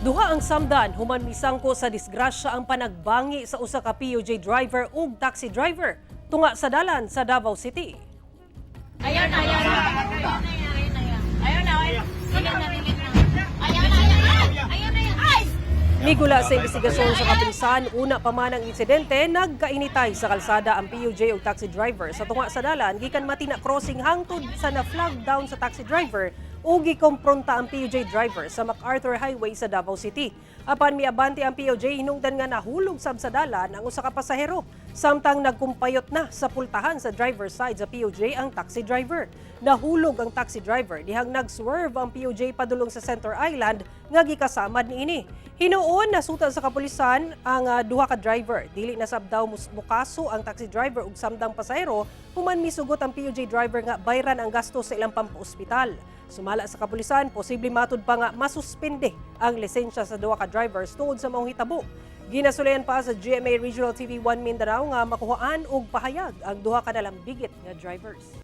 Duha ang samdan human misangko sa disgrasya ang panagbangi sa usa ka PUJ driver ug taxi driver tunga sa dalan sa Davao City. Ayaw na, ayaw na. Ayaw na, ayaw na. Ayaw na, ayaw na. Ayaw na, ayaw na. Ayaw na, ay! Migula sa investigasyon sa kapulisan, una pa man ang insidente, nagkainitay sa kalsada ang PUJ ug taxi driver sa tunga sa dalan gikan Matina Crossing hangtod sa na-flag down sa taxi driver ug gikompronta ang PUJ driver sa MacArthur Highway sa Davao City. Apan miabante ang PUJ, hinungdan nga nahulog sab sa dalan ang usa ka pasahero. Samtang nagkumpayot na sa pultahan sa driver side sa PUJ ang taxi driver. Nahulog ang taxi driver dihang nag-swerve ang PUJ padulong sa Center Island nga gikasamad niini. Hinuon nasuta sa kapulisan ang duha ka driver. Dili na sab daw mukaso ang taxi driver ug samdang pasahero human misugot ang PUJ driver nga bayran ang gasto sa ilang pampaospital. Sumala sa kapulisan, posible matud pa nga masuspende ang lisensya sa duha ka drivers tungod sa maong hitabo. Ginasulayan pa sa GMA Regional TV 1 Mindanao nga makuhaan og pahayag ang duha ka nalambigit nga drivers.